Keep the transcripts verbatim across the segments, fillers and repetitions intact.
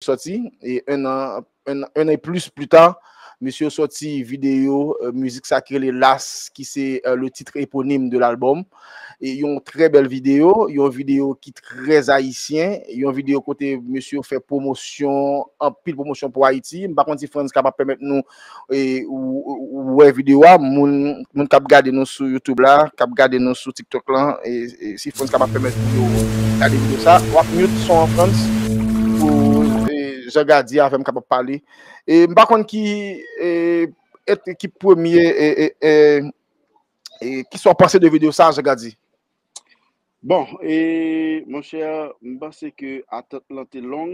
sòti, e un an, un, un an e plis pli ta, mesye yo sòti videyo, euh, mizik sa ki rele Las, ki se, euh, le titre éponyme de l'album. E yon trè bèl videyo, yon videyo ki trè ayisyen, yon videyo kote mesye yo fè pwomosyon, anpil pwomosyon pou Ayiti. M pa konn si Frantz kapab pèmèt nou, e, ou, ou, ou wè videyo a, moun, moun k ap gade nou sou YouTube la, k ap gade nou sou TikTok lan, e, e si Frantz kapab pèmèt nou gade videyo sa, w ap mute son an, Frantz, pou, e, Jean Gady avè m kapab pale. E m pa konn ki, e, et, ki premye, e, e, e, e, kisa w panse de videyo sa, Jean Gady? Bon, e, monchè, m panse ke atant lan te long,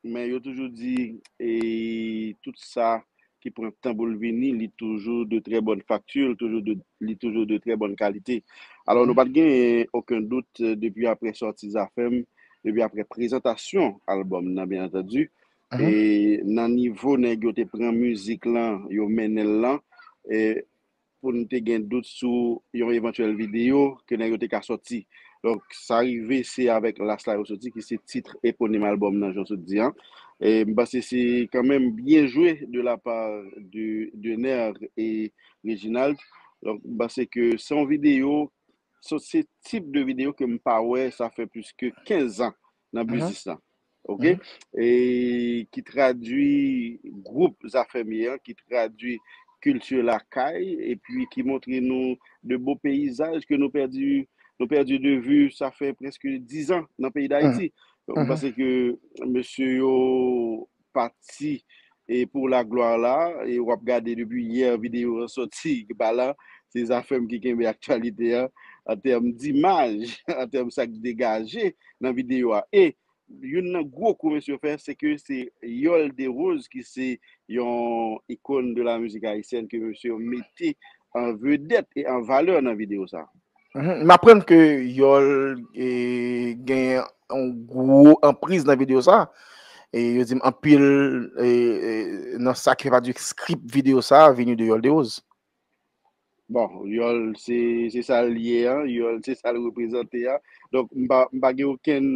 men yo toujou di, e, tout sa ki pran tan pou l vini, li toujou de trè bòn fakti, li toujou de, li toujou de trè bòn kalite. Alò, nou pa t gen okenn dout, e, depi aprè sòti Zafèm, depi aprè prezantasyon albòm nan, byen antandi, e, nan nivo nèg yo te pran mizik lan, yo mennen l lan, e, pou n te gen dout sou yon evantyèl videyo ke nèg yo te ka sòti. Donk, sa rive, se avèk Las la yo sòti, ki se tit eponim albòm nan, jan w sot di an. E m panse se kanmenm byen jwe de la part de, de Ner e Reginald. Donk, m panse ke se yon videyo, se, se tip de videyo ke m pa wè, sa fè plis ke kenz an nan biznis lan. Oke? E ki tradui gwoup Zafèm ye an, ki tradui kilti lakay, epi ki montre nou de bo peyizaj ke nou pèdi, nou pèdi de vi, sa fè prèske diz an nan peyi Dayiti. Donk, m panse ke mesye yo pati e pou laglwa la, e w ap gade depi yè videyo an sòti, ba la, se Zafèm ki kenbe aktyalite an, an tèm dimaj, an tèm sa k degaje nan videyo a. E youn nan gwo kou mesye yo fè, se ke se Yol Derose ki se yon ikòn de la mizik ayisyèn ke mesye yo mete an vedèt e an valè nan videyo sa. Mhm. M aprann ke Yol, e, gen yon gwo anpriz nan videyo sa. E yo di m anpil, e, e, nan sa ki fè pati skrip videyo sa vini de Yol Derose. Bon, Yol, se, se sa l ye an, Yol, se sa l reprezante an. Donk, m pa, m pa gen okenn,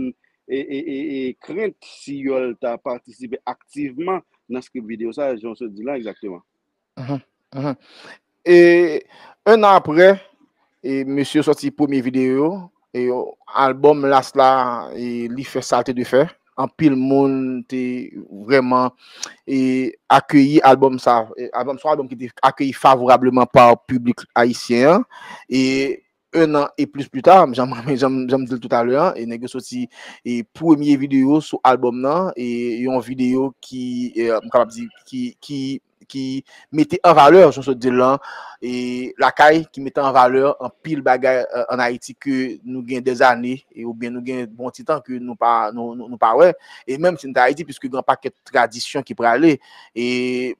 e, e, e, e, krent si Yol ta patisipe aktivman nan skrip videyo sa, jan w sot di la, egzakteman. Mhm, mhm. E, un an aprè, e, mesye sòti premye videyo yo, e, albòm Las la, e, li fè sa l te dwe fè. Anpil moun te vrèman, e, akeyi albòm sa. E, albòm, se yon albòm ki te akeyi favorableman pa piblik ayisyen an. E, un an e plis pli ta, jan, jan, jan m di l toutalè an, e nèg yo sòti, e, premye videyo sou albòm nan, e yon videyo ki, e, m kapab di, ki, ki, ki mete an valè, jan sot di l lan, e lakay, ki mete an valè anpil bagay, e, ann Ayiti ke nou gen dèzane, e oubyen nou gen bon ti tan ke nou pa, nou, nou, nou pa wè. E menm si n t Ayiti, piske gen yon pakèt tradisyon ki prale, e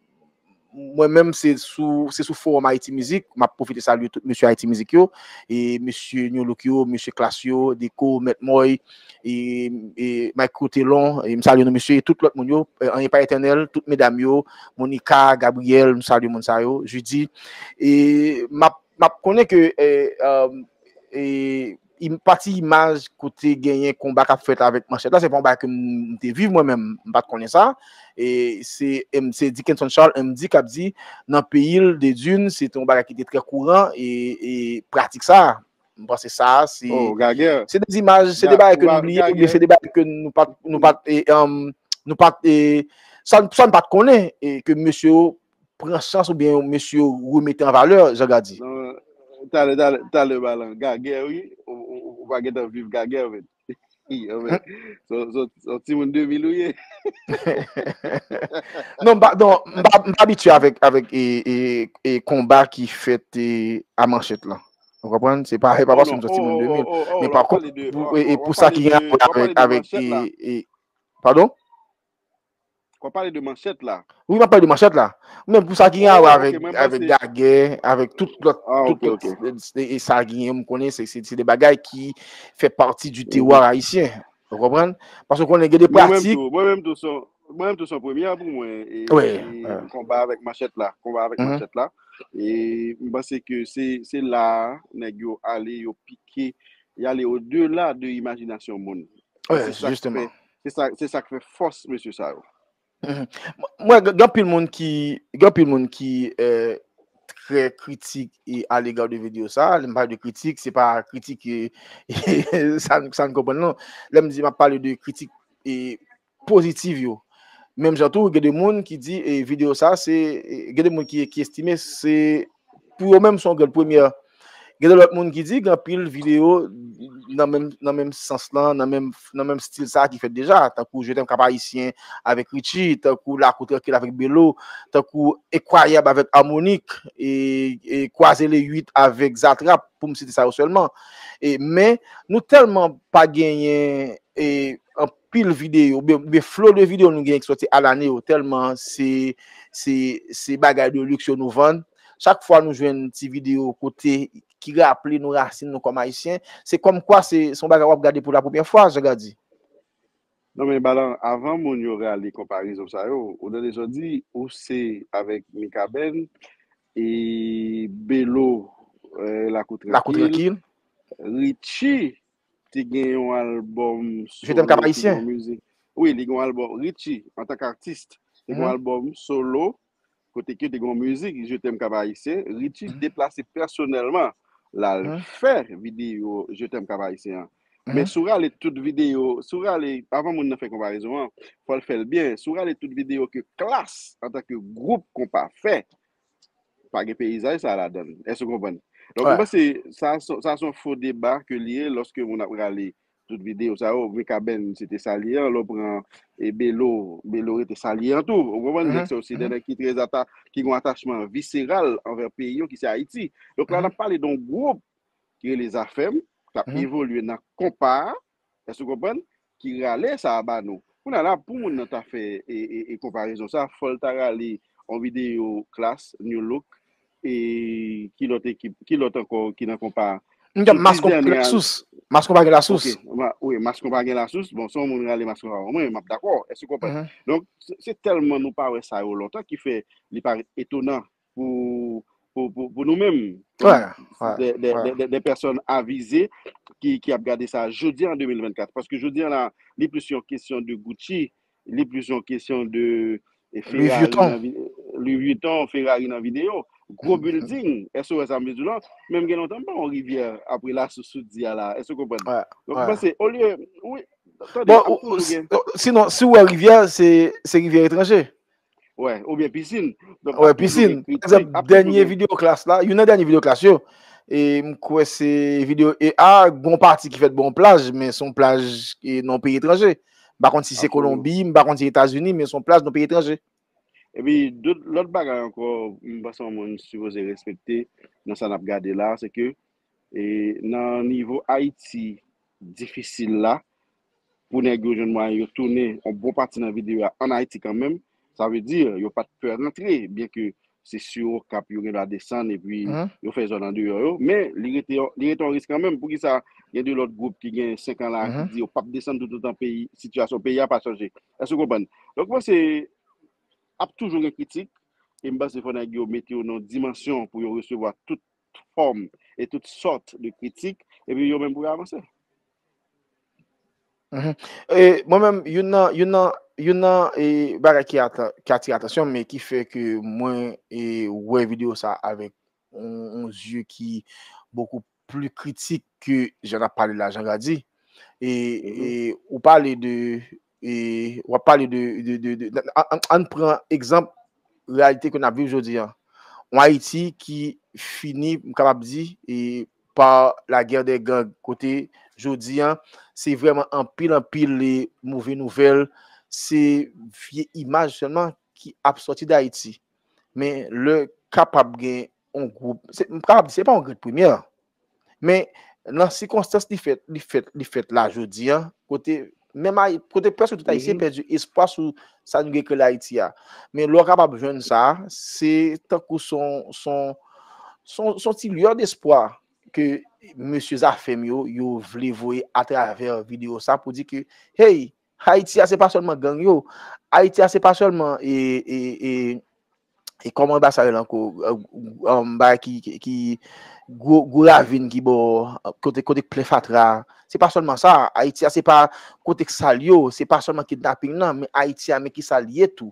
mwen menm, se sou, se sou Forum Haiti Music, m ap pwofite salye tout mesye Haiti Music yo, e mesye New Look yo, mesye Klass yo, Deco, Mèt Moy, e, e Micro Telon, e m salye nou mesye, e tout lòt moun yo, e, Anyen Pa Etènèl, tout medam yo, Monica, Gabriel, m salye moun sa yo, Judy, e m ap, m ap konnen ke, e, e, e, im-, pati imaj kote genyen konba k ap fèt avèk manchèt la, se pa yon bagay ke m, m te viv mwen menm, m pa t konnen sa. E se, em, se Dickenson Charles M D k ap di, nan peyi l, Dedune, se te yon bagay ki te trè kouran, e, e pratik sa, m panse sa, se, se de imaj, se de bagay ke nou bliye, oubyen se de bagay ke nou pa t, nou pa t, e, em, nou pa t, e, sa, sa n pa t konnen, e ke mesye yo pran chans oubyen mesye yo remete an valè, Jean Gady? Non, talè, talè, talè, Balan, gagè, wi, ou, ou, ou pa gentan viv gagè, men. Wi, anfen, se, se, se yon timoun de mil ou ye. Non, m pa, non, m pa, m pa abitye avèk, avèk, e, e, e konba ki fèt, e, a manchèt lan. Ou konprann? Se pa, se pa paske m se yon timoun de mil. Men pa kont, pou, e, e pou sa ki gen avè avèk, avèk, e, e, padon? W ap pale de manchèt la. Wi, m ap pale de manchèt la. Men pou sa ki gen avè avèk, avèk gagè, avèk tout lòt, tout lòt, e, e sa ki gen, m konnen se, se, se de bagay ki fè pati du terroir ayisyen. Ou konprann? Paske w konnen gen de pratik. Mwen menm tou, mwen menm tou, se, mwen menm tou se yon premyè pou mwen, e, e konba avèk manchèt la, konba avèk manchèt la. E m panse ke se, se la a nèg yo ale, yo pike, y ale odela de imajinasyon moun. Se sa k fè, se sa, se sa k fè fòs mesye sa yo. Mhm. M wè gen anpil moun ki, gen anpil moun ki, eh, trè kritik e alega de videyo sa. Lè m pale de kritik, se pa kritik, eh, sa n, sa n konprann non. Lè m di m ap pale de kritik, eh, pozitiv yo. Menm jan tou, gen de moun ki di, eh, videyo sa, se, eh, gen de moun ki, ki estime se pou yo menm se yon grenn premyè. Gen de lòt moun ki di gen anpil videyo nan menm, nan menm sans lan, nan menm, nan menm stil sa ki fèt deja, tankou Je t'aime Cap Haïtien avèk Richie, tankou Lakou Trankil avèk Belo, tankou Enkwayab avèk Harmonik, e, e Kwaze le uit avèk Zatrap, pou m site sa yo sèlman. E, men, nou tèlman pa genyen, e, anpil videyo, oubyen, oubyen flo de videyo nou genyen ki soti alane yo, tèlman se, se, se bagay de luxe yo nou vann. Chak fwa nou jwenn ti videyo kote ki raple nou rasin nou kòm Ayisyen, se kòmkwa se, se yon bagay w ap gade pou la premyè fwa, Jean Gardy. Non, men Balan, avan moun yo rale konparezon sa yo, ou tande sa w di, ou se avèk Mikaben e Belo, eh, Lakou Lakou Trankil, Trankil. Richie te gen yon albòm Je t'aime Cap solo, te gen Haïtien. Yon mizik. Wi, li gen yon albòm. Richie, antanke atis, te gen yon Mhm. albòm solo, kote ke te gen yon mizik, Je t'aime Cap Haïtien. Richie Mhm. deplase pèsonèlman, l al Mhm. fè videyo Je t'aime Cap Haïtien an. Men Mhm. si w rale tout videyo, si w rale, avan moun nan fè konparezon an, fò l fè l byen. Si w rale tout videyo ke Klass, antanke gwoup konpa fè, pa gen peyizaj sa ladan l. Èske w konprann? Donk, Wè. Mwen panse sa, se- sa se yon fo deba ke li ye lòske moun ap rale tout videyo sa yo. Mikaben, se te sa li ye an, lè w pran e Belo, Belo rete sa li ye an tou. Ou konprann? Mhm, Nèg se osi de mhm. Nèg ki trè ata-, ki gen yon atachman viseral anvè peyi yo ki se Ayiti. Donk la, n Mhm. ap pale de yon gwoup ki rele Zafèm, k ap Mhm. evolye nan konpa a, èske w konprann? Ki rale sa a ba nou. Kounye a la, pou moun nan ta fè e, e, e konparezon sa, fò l ta rale yon videyo Klass, New Look, e ki lòt ekip, ki lòt ankò ki nan konpa a? M di ap Sou Mas dis Konpa dènye gen ane. Lasous. Mas Konpa gen Lasous. Ok, ma- wi, Mas Konpa gen Lasous. Bon, se yon moun rale Mas Konpa, mwen, m ap dakò. Èske w konprann? Mhm. Donk, se, se tèlman nou pa wè sa yo lontan ki fè li parèt etonan pou, pou, pou, pou nou menm, Wè, kòm wè, de, de, wè. de, de, de pèsòn avize ki, ki ap gade sa jodi an de mil vennkat. Paske jodi an la, li plis yon kesyon de Gucci, li plis yon kesyon de e, Louis Ferrari Vuitton. nan vi-, Louis Vuitton, Ferrari nan videyo. Gwo Mhm. building, èske w wè sa m vle di w la? Menm gen lontan m pa yon rivyè apre Lasous ou di a la, èske w konprann? Wè, Donk, wè. mwen panse, olye, wi, tande, Bon, ap ou, toujou si- gen, sinon, si w wè rivyè, se, se rivyè etranje. wè, oubyen pisin. Donk, Wè, ap toujou pisin. gen Pa kritik, egzanp, ap toujou dènye gen videyo Klass la, youn nan dènye videyo Klass yo, e m kwè se videyo E A, gon pati ki fèt bò yon plaj, men se yon plaj e nan yon peyi etranje. M pa konn si se Absoliman. Kolonbi, m pa konn si Etazini, men se yon plaj nan peyi etranje. Epi, dot, lòt bagay ankò, m panse yon moun sipoze respekte nan sa n ap gade la, se ke e, nan nivo Ayiti difisil la, pou nèg yo jwenn mwayen yo tounen yon bon pati nan videyo a ann Ayiti kanmenm, sa vle di yo pa t pè rantre, byenke se sou Okap yo gen dwa desann epi Mhm. yo fè zòn andeyò yo, men li rete, li rete yon risk kanmenm. Poukisa gen de lòt gwoup ki gen senk an la ki Mhm. di yo p ap desann toutotan peyi, sitiyasyon peyi a pa chanje? Èske w konprann? Donk, mwen se ap toujou gen kritik, e m panse fò nèg yo mete yo nan yon dimansyon pou yo resevwa tout fòm e tout sòt de kritik, epi yo menm pou yo avanse. Mhm. E mwen menm, youn nan, youn nan, youn nan e, bagay ki, ata, ki atire atansyon m, men ki fè ke mwen e, wè videyo sa avèk yon, yon zye ki bokou pli kritik ke jan n ap pale la, Jean Gardy. E, Mhm. e ou pale de, e w ap pale de, de, de, de, an, an, ann pran egzanp reyalite ke n ap viv jodi an. Yon Ayiti ki fini, m kapab di, e pa la guerre des gangs, kote jodi an, se vrèman anpil, anpil e move nouvèl, se vye imaj sèlman ki ap sòti Dayiti. Men lè kapab gen yon gwoup, se, m kapab di, se pa yon grenn premyè. Men nan sikonstans li fèt, li fèt, li fèt la jodi an, kote menm Ayi-, kote prèske tout Ayisyen Mhm. pèdi espwa sou sa nou gen kreye Ayiti a. Men lè w kapab jwenn sa, se tankou son, son, son, son ti lueur d'espoir ke mesye Zafèm yo, yo vle voye atravè videyo sa pou di ke, hey, Ayiti a se pa sèlman gang yo. Ayiti a se pa sèlman e, e, e, E kòman ba sa rele ankò, bagay ki, ki, ki gwo, gwo ravin ki bò, kote, kote k plen fatra. Se pa sèlman sa, Ayiti a se pa kote k sal yo, se pa sèlman kidnaping nan, men Ayiti a men ki sal ye tou.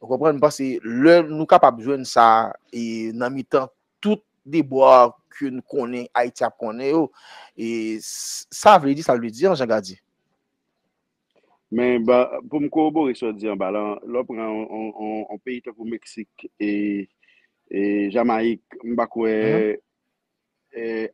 Ou konprann? M panse lè nou kapab jwenn sa e nan mitan tout debwa ke n konnen Ayiti ap konnen yo, e sa vle di sa l vle di an, Jean Gady. Men pou m kowobore sa w di anba la, lè w pran yon peyi tankou Meksik e Jamayik, m pa kwè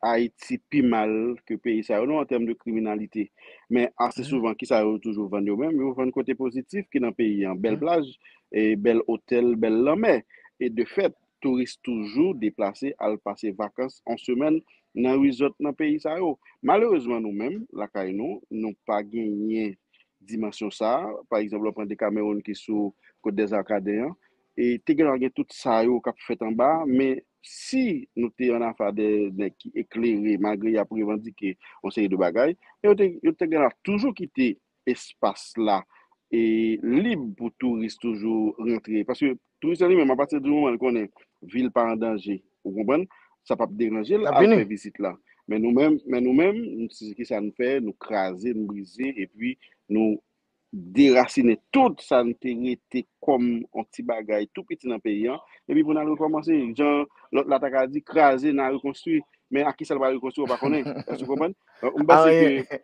Ayiti pi mal ke peyi sa yo non an tèm de kriminalite. Men ase souvan ki sa yo toujou vann yo menm, yo vann kote pozitif ki nan peyi an, bèl plaj, e bèl otèl, bèl lanmè. E de fèt, touris toujou deplase al pase vakans yon semèn nan resort nan peyi sa yo. Malerezman nou menm, lakay nou, nou pa genyen dimansyon sa a. Pa egzanp, lè w pran Decameron ki sou Côte des Arcadins an, e te gentan gen tout sa yo k ap fèt anba, men si nou te an afa de nèg ki eklere, malgre y ap revandike yon seri de bagay, men yo te, yo te gentan toujou kite espas la e lib pou touris toujou rantre. Paske touris la li menm, apati di moman l konnen vil pa an danje, ou konprann, sa p ap deranje l al fè vizit la. Men nou menm, men nou menm, se ki sa n fè, nou kraze, n brize, epi nou derasinen tout sa n te rete kòm yon ti bagay tou piti nan peyi an, epi pou n al rekòmanse, jan lòt la ta ka di, kraze, n a rekonstwi. Men a ki sa l pral rekonstwi, ou pa konnen. Èske w konprann? M panse ke